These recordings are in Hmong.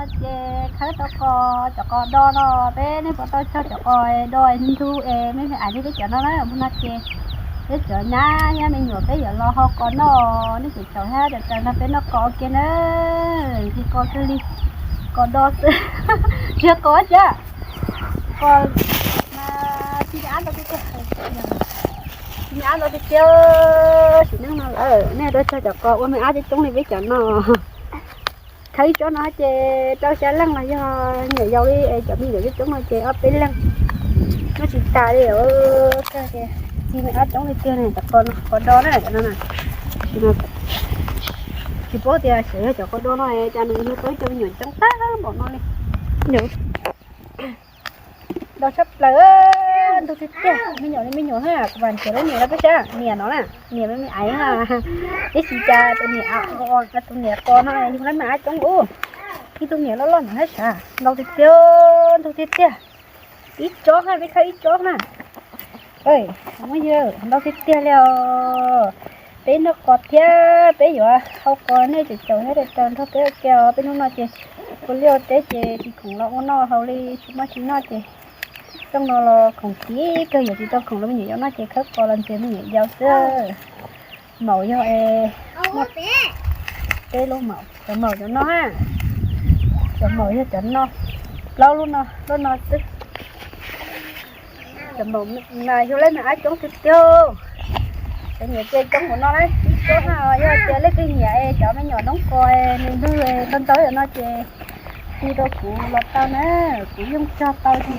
Ces khawb tau qos, cov qos do no, peb nej puas tau cog cov qos do ntug es me me ais li peb cov no na, mus no ces peb cov nyab thiab me nyuam peb yuav los hau qos noj, nej cov caum thiab cov caw nrog peb noj qos ua ke na. Nqhis qos kawg li, qos do xwb, tsis yog qos thiab, qos mas tsis ab ntau tiag tiag, tsis ab ntau tiag tiag, sim neej no lawm nej tau cog cov qos ua me ab coob coob li peb cov no. Khawb ib tsob no ces rau xya leej los yog nyuam yaus li, cov me nyuam coob coob no ces ob peb leej, noj tsis tas li. Txi me ab coob li tiag ne, cov qos do na, cov no na. Tsis paub tias xyov yog cov qos do no cas nws yug tau ib co me nyuam coob tag npaum no li. Do tshaj plaws, ntug tiag tiag, me nyuam li me nyuam na, kuv vam nrhiav lub niam no peb sab, niam no na, niam me me aiv na. Ib txhis cas tus niam, tus niam qos no yug lawv me ab coob ub, ib tug niam loj loj no thiab sav, ntau tiag tiag, ntug tiag tiag. Ib tsob na, peb khawb ib tsob na. Muab yawg ntau tiag tiag li os. Peb noj qos thiab peb yuav hau qos, nej cov caum thiab cov caw nrog peb ua ke os. Peb hnub no ces ua liaj ua teb ces tsis khoom los ua noj haus li, tsis muaj tsis noj ces rooj no los khoom kiv kawg, yuav tsis tau khoom los me nyuam yaus noj ces khawb qos los ntxias me nyuam yaus xwb. Maum yog es peb lub maum, cov maum cov no, cov maum yog cov no, plaub lub no, lub no xwb. Cov maum mas yug lawv me ab coob tiag tiag. Cov niam ces coob npaum no lawm, ib tsob na, yog tias leej twg nyiam es cov me nyuam noob qos nws ntug ntau ntau no ces hu rau kuv los tau na, kuv yeej cog tau ces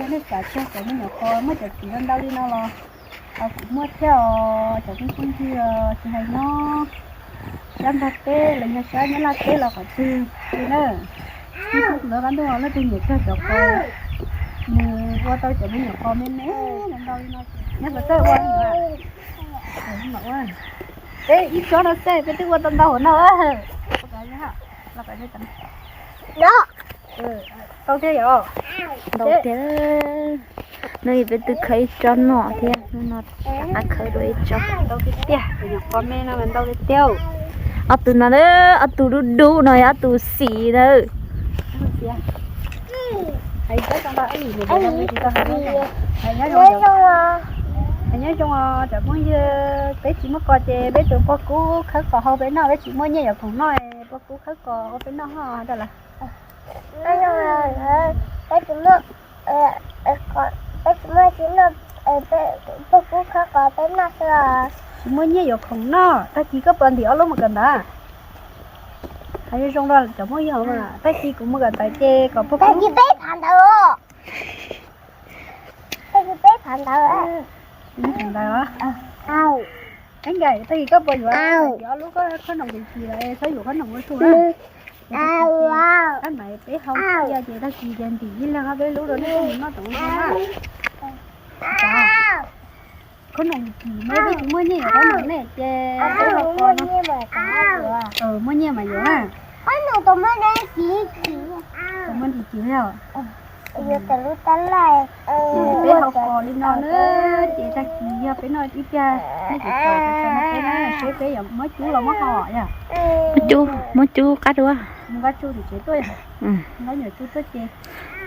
nej xav cog cov me nyuam qos muaj cov txiv ntau ntau li no los kuv muaj thiab os cov phooj ywg, tsis hais nyob sab Nplog teb los yog sab Nyab Laj teb los qhov twg li na. Ib tug lawv qab ntuj leej twg nyiam cog cov qos, nws ua tau cov me nyuam qos me me ntau ntau li no ces nyob txawj ua ua. Peb ib tsob no xwb peb twb ua tau ntau hauv no. Tau thiab yom? Ntau tiag. Hnub ib peb twb khawb ib tsob no thiab, hnub no rov qab khawb dua ib tsob. Ntau tiag tiag, cov nyuam qos me no mas ntau tiag tiag. Ob tug no, ob tug dub dub no yog ob tug xim na. Hais nyob zoo os cov phooj ywg, peb tsis muaj qos ces peb tus pog kub khawb qos hau peb noj, peb tsis muaj nyiaj yuav khoom noj, pog kub khawb qos hau peb noj ho rau lawm. Peb tsis muaj, peb tsis muaj tsis noj, pog kub khawb qos peb noj xwb os. Tsis muaj nyiaj yuav khoom noj, tag kis koj puas ntim ob lub mus kawm ntawv? Hais zoo zoo rau cov phooj ywg mas, tag kis kuv mus kawm ntawv ces kom pog kub. Tag kis peb phav ntawv. Tag kis peb phav ntawv. Peb phav ntawv. Tag kis koj puas yuav, yuav ob lub koj khob noom kim kim los txhob yuav khob noom ua su na. Ab mas peb hau cia ces tag kis ces ntim ib leeg ob peb lub rau nej noj toom ua su na. Khob noom kim kim mas peb tsis muaj nyiaj yuav khob noom ne ces peb hau qos no. Muaj nyiaj mas yuav na. Tau muaj ntim kim li os. Peb hau qos li no na, ces tag kis yog peb noj ib pliag nej cov caum cov caw no peb na, seb peb yuav muab cub los muab hau yom. Cub, muab cub qab dua. Mus nqa tsuj tim tsev tuaj yom. Nqa nyuam tsuj tuaj ces.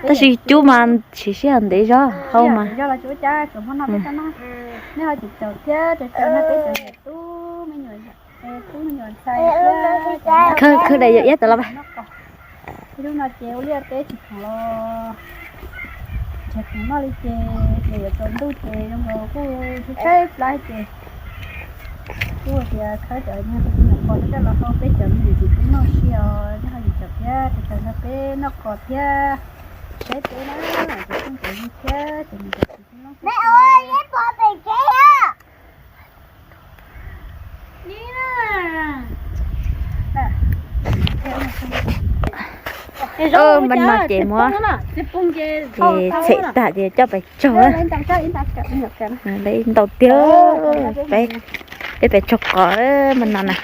Tab sis cub mas siv sij hawm ntev zog hau mas. Zog los tsis ua cas, tsuas muab noj peb tau noj. Nej ho cov caum thiab cov caw no peb cov niam tub me nyuam, tub me nyuam ntxhais thiab. Khawb daim yog iab tas los pas. Ib hnub no ces ua liaj teb tsis khoom los nrhiav khoom noj li ces, ces yuav tsaus ntuj ces zoo nkaus kuj tshaib tshaib plab ces kuj tias khawb cov me nyuam qos no coj los hau peb cov me nyuam txiv tub noj si os, nej ho yus cov thiab cov caw nrog peb noj qos thiab saib teb na, cov phooj cov ywg thiab cov niam cov txiv tub noj. Npaj no ces muab, ces tshem tag ces coj pais tsaug. Ntau tiag, peb pais tsaug qos npaj no na.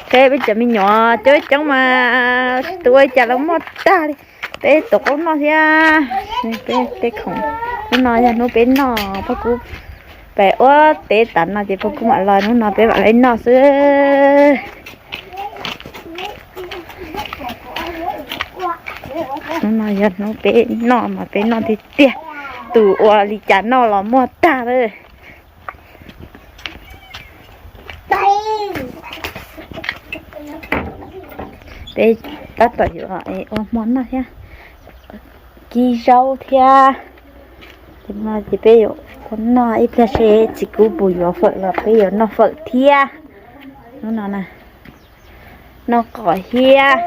Peb, peb cov me nyuam coob coob mas tua cas los muaj tag li. Peb tus qaub noj thiab, peb tej khoom, hnub no yog hnub peb noj, pog kub pais ua teb tas no ces pog kub mam los, hnub no peb mam li noj xwb. Hnub no yog hnub peb noj mas peb noj tiag tiag, tus ua li cas noj los muaj tag lawm. Peb tab tom yuav ua hmo noj thiab, kib zaub thiab. Ces peb yuav ua noj ib pliag seb txiv kub puas yuav fawm los peb yuav noj fawm thiab. Hnub no na, noj qos thiab.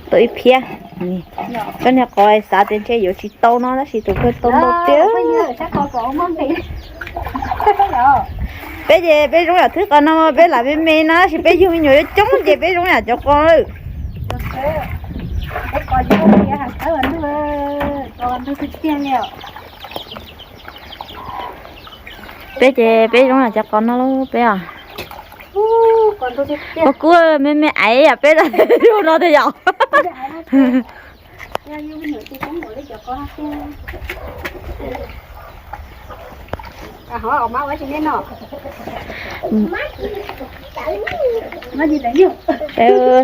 Tau ib phiab. Koj niag qos xav tias ntshe yuav tsis tau no tab sis tus kawg tau ntau tiag. Peb ces peb zoo yam thwb qos no peb lam me me no tab sis peb yug me nyuam yuav coob ces peb zoo yam cov qos lawm. Peb ces peb zoo yam cov qos no lauj peb os. Pog kub me me aiv yam peb los no tiag yom.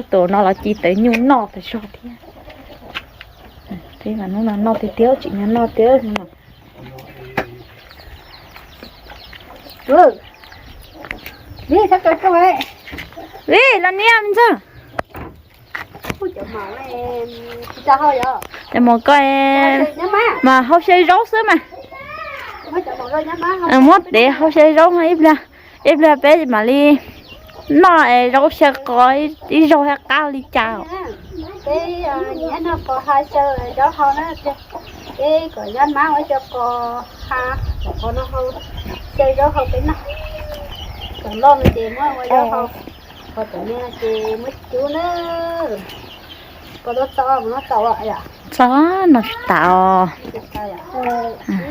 Tus no los ci tawv nyuj noj tas zog thiab. Peb mas hnub no noj tiag tiag tsim nyog noj tiag hnub no. Vij los niam me ntxawg. Ces mus koj mas hau xyaw zaub xwb mas. Muab tev hau xyaw zaub ib pliag, ib pliag peb mam li noj zaub xyaw qos ib zaug thiab qab li cas. Peb nyiam noj qos ha xyaw zaub hau na. Peb kom Yaj Mab ua cov qos ha, cov qos no hau xyaw zaub hau peb noj. Cov loj no ces muab ua zaub hau, qos cov me no ces muab cub na. Koj tau txo mus no tau yom? Txo no tsis tas os.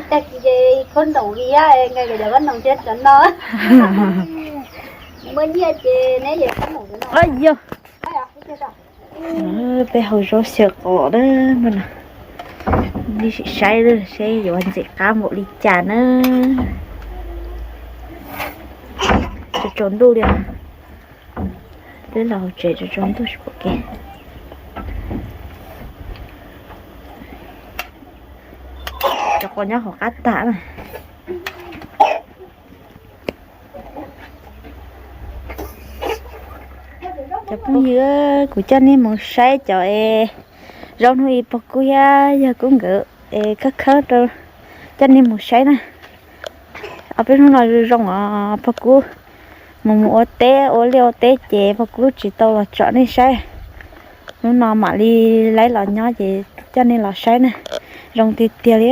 Tag kis ces khaub ntoos li thiab, nqa cov khaub ntoos thiab cov no. Muaj nyiaj ces neb yeej khaub ntoos cov no. Yog. Peb hau zaub xyaw qos na, sim saib seb yuav ntxim qab npaum li cas na. Tsaus tsaus ntuj li, peb los hauv tsev tsaus tsaus ntuj tsis pom kev. Cov qos nyob hauv qab tas na. Cov phooj ywg, kuv coj nej mus saib cov es zaub hnub ib pog kub thiab yawg kub nkawd es khawb khawb rau, coj nej mus saib na. Ob peb hnub no zoo zoo os, pog kub mus mus ua teb ua liaj ua teb ces pog kub tsis tau los tsom nej saib. Hnub no mam li laib los nyob ces coj nej los saib na. Zoo tiag tiag li,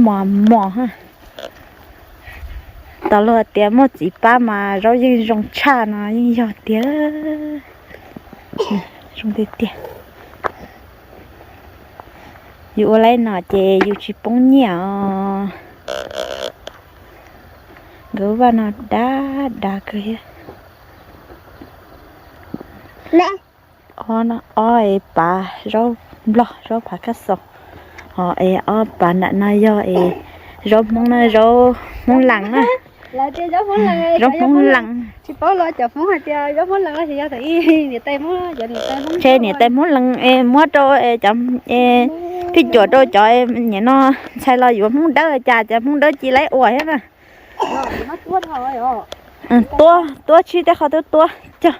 mos mos. Tam luag tias muaj txiv pab mas zaub yeej zoo tshaj no yeej yog tiag. Zoo tiag tiag. Yus ua laib no ces yus tsis poob nyiaj os. Nkawd vaj no dav dav kawg thiab. Ob es pav zaub nplog, zaub pav kab xos, ho es ob pav nram no yog es zaub Hmoob na, zaub Hmoob Lees na. Zaub Hmoob Lees. Ntshe niam tais Hmoob Lees es muab rau cov, phij cuam rau cov niam no ntxhais los yuav Hmoob Dawb cas cov Hmoob Dawb cia laib ua thiab na. Tuab, tuab tsis tej qhov twb tuab cog,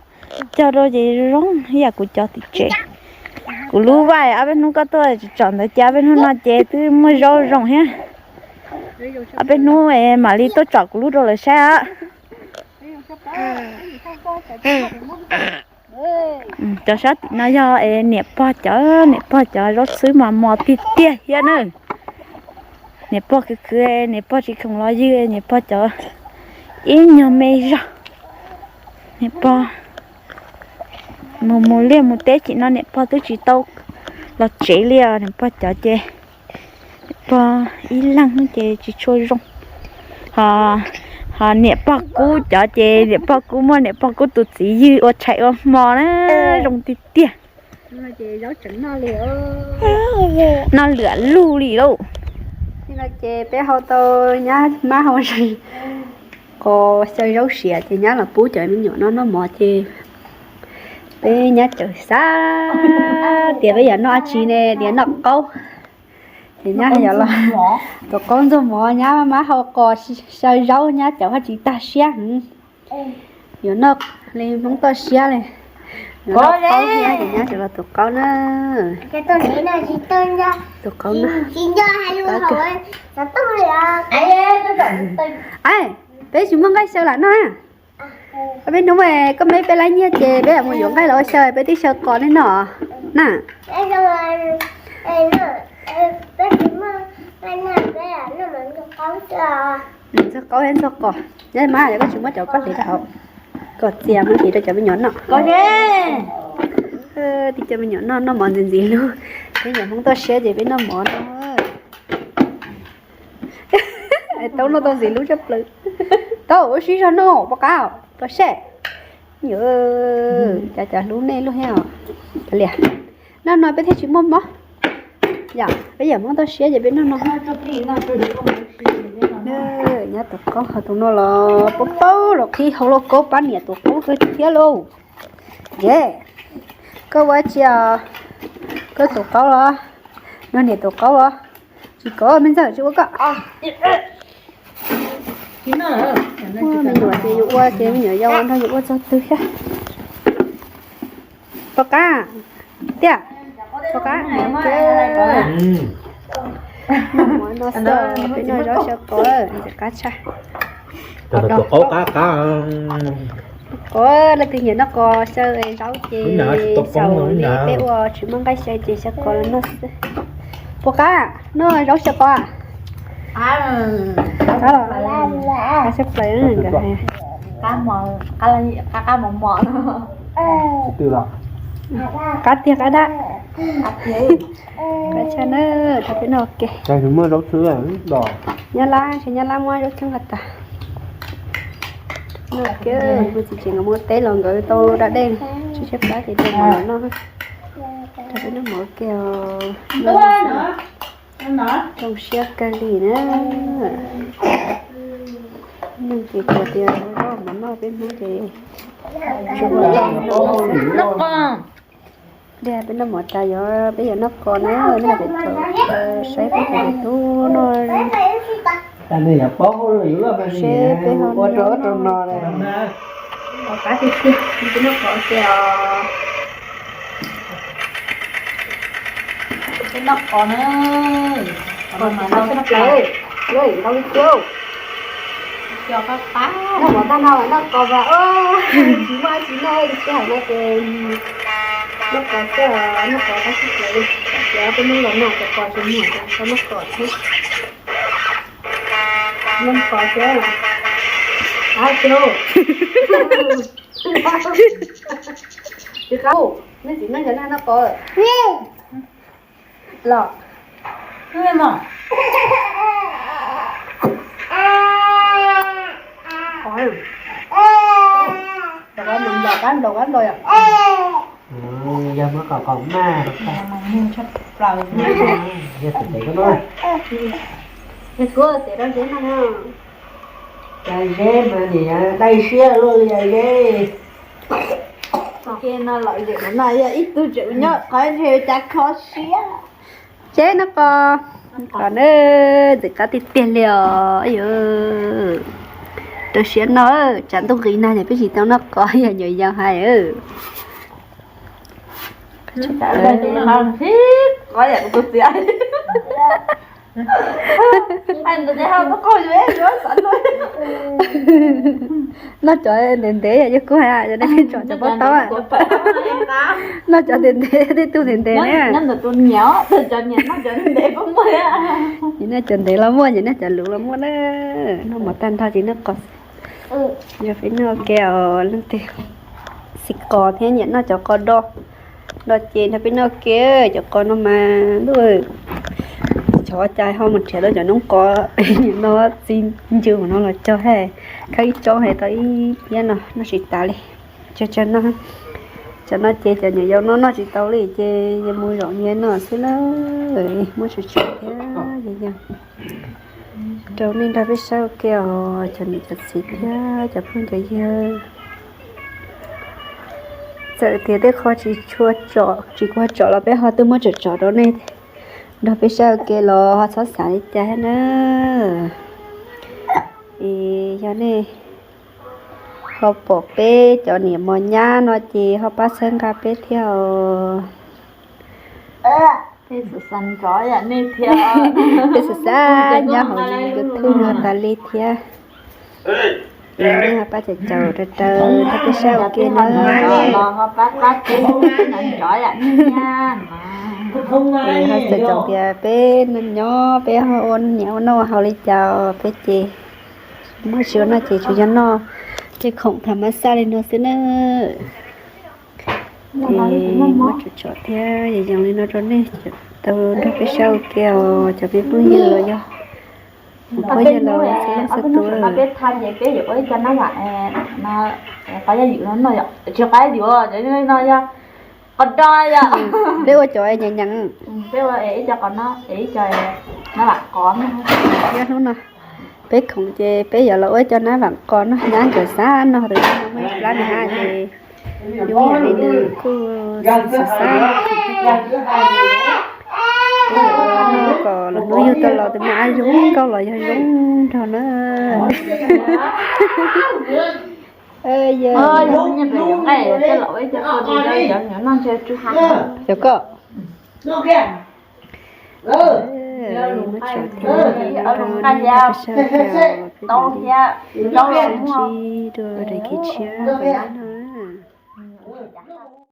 cog rau ces zoo ib yam kuv cov tim tsev. Kuv lub vaj ob peb hnub koj tuaj tsom ntawd ces ob peb hnub no ces twb muaj zaub zoo thiab. Ob peb hnub mam li tuaj tsom kuv lub rau lawv saib os. Cov sab tim no yog es niam pog cov, niam pog cov zaub xwb mas mos tiag tiag thiab na. Niam pog khwv khwv, niam pog tsis khoom los ywg, niam pog cov ib nyuag me zog. Niam pog mus mus liaj mus teb, tsim no niam pog twb tsis tau los tsev li os. Niam pog cov ces, niam pog ib leeg ces tsis tshua zoo. Ho, ho niam pog kub cov ces niam pog kub muaj niam pog kub tus txiv ywg ua tshais ua hmo na, zoo tiag tiag. No ces zaub tseem noj li, noj lwm lub li lauj. No ces peb hau tau nyab mab hau qos xyaw zaub siav ces nyab los pub cov me nyuam no noj mov ces peb nyab txawm xav tias peb yuav noj dab tsi ne, tias noj qaub. Ces nyab yog los tuav qaub ntxuag mov, nyab mab hau qos xyaw zaub, nyab cov haj tsis tag siab heev. Yuav noj li Hmoob toj siab li. Yuav noj qaub thiab ces nyab cov los tuav qaub na. Tuav qaub na. Peb tsis muaj nqaij xyaw lam noj. Peb hnub koj me peb lab nyiaj ces peb lam mus yuav nqaij los ua xyaw, peb twb xyaw qos nej noj na. Ntxuag qaub thiab ntxuag qos, nyob mas yog koj tsis muab cov paj hliv rau hauv, kom txias muab hliv rau cov me nyuam noj. Tib cov me nyuam noj, noj mov ntxim ntxim hlub. Peb nyuam Hmoob toj siab ces peb noj mov no. Taub noj tau ntxim hlub tshaj plaws. Taub ua si zog noj pov qab tau seb. Cas cas hlub nej luaj thiab os. Kav liam, noj no peb thiaj tsis muaj mob. Yog peb yam Hmoob toj siab ces peb noj no. Nyab tuav qaub ho tus no los paub paub los qhib hauv lauj, kaub pab niam tuav qaub kawg thiab lauj. Ye, koj ua dab tsi os? Koj tuav qaub los? Nrog niam tuav qaub los? Tsis kov me ntxawg tsis ua koj. Me nyuam ces yus ua ces me nyuam yau ua nrog yus ua txog twg thiab. Pov qab tiag, pov qab. Muab no xyaw, peb noj zaub xyaw qos ntxim qab tshaj. Qos, leej twg nyiam noj qos xyaw zaub ces xyaum li peb ua tsis muaj nqaij xyaw ces xyaw qos los noj xwb. Pov qab, noj zaub xyaw qos. Qab los, qab tshaj plaws nkawd hais. Qab tiag qab dab. Qab tshaj na, thov peb noj ua ke. Nyab lab, ntshe nyab lab muab zaub txhwb nqa tas. Noj ua ke, kuv txiv tsev nkawd muab teb los nkawd tau da dej tshiab tshiab plab ces rau nkawd noj. Thov peb noj mov ua ke os. Zoo siab kawg li na. Neeg ces kuv tias mov noj peb Hmoob ces tsuas ua noj xwb. Dej peb noj mov tas yog peb yuav noj qos na, nej pem thaum saib peb pem tub noj. Seb peb ho ua rau ub rau no. Qab tiag tiag, peb noj qos tiag os. Peb noj qos na. Qos mas noj tshaj plaws, ntau li tiag. Noj mov tag no noj qos mas, tsis muaj tsis noj li, sij hawm no ces noj qos xwb, noj qos qab tshaj plaws li. Tam sim no peb Hmoob los noj cov qos tsis muag, tau noj qos thiab. Noj qos thiab. Ab, tsis qab, nej txiv neej cov noj qos los. Yog muab qos qos maj, yog tus tes koj noj. Yog kuv tes rau zeb no. Cov zeb mas nim dai siab luaj li cov zeb. Ke no lom zem no yog ib tug tseem nyob qhov ntshe cas kho siab. Seb noj qos, qos na, ntxim qab tiag tiag li os. Rau siab noj, tsam ntuj nqis nag ces peb tsis tau noj qos, yog nyuam yaus hais. Noj cov ntev ntev yog kuv hais, cov nej tsom cov pob taub. Noj cov ntev ntev, tej tug ntev ntev na. Ces nej cov ntev los muaj, ces nej cov luv los muaj na. Noj mov tag nrho ces noj qos. Yog peb noj ua ke os leej twg xis qos thiab nyiam noj cov qos do, do ces nrog peb noj ua ke. Cov qos no mas ntuj, xyov cas ho mus nrhiav tau cov noob qos no txi ncw no los cog thiab. Khawb ib tsob hais tau ib phiab no noj tsis tas li. Cog cog noj. Tam no ces cov nyuam yaus no noj tsis tau li ces yuav mus zaum nyiaj noj xwb na. Muab tsuam tsuam thiab, rau nej nrog peb saib ua ke os cov niam cov txiv thiab cov phooj cov ywg. Txawm tias tej qho tsis tshua tsom, tsis tshua tsom los peb ho twb muab tsom tsom rau nej nrog peb saib ua ke los ho txhob xav li cas thiab na. Es yog nej ho pom peb cov niam mos nyab no ces ho pab txhawb nqa peb thiab os. Peb xav xav nyob hauv YouTube no tas li thiab. Es nej ho pab caum caum raws raws nrog peb saib ua ke na. Es ho xav txog tias peb nyob peb ho ua niam ua noj ua haus li cas peb ces muab tsis ua noj ces tsuas yog noj tej khoom tham mas xaj li no xwb na. Ces muab tsuam tsom thiab yoos yoos li no rau nej tau nrog peb saib ua ke os cov phooj ywg los yog phooj ywg los xwb xwb tus. Peb tham ces peb yuav ua ib co nab vam no, qos yaj ywm no, tsis qos yaj ywm, cov no yog qos do yom. Peb ua cov nyeem nyeem, peb ua ib co qos no, ib co nab vam qos no. Hnub no peb khoom ces peb yuav los ua ib co nab vam qos no, nyab nkawd xav noj tus no muaj ib plab nws haj ces yuav ua li nws kuj xav xav noj kom los hnub yug tau los tus me ab zoo nkauj los yog zoo nraug na. Cov koj muab tso thiab, peb mam li sib ntsib dua daim kev tshiab.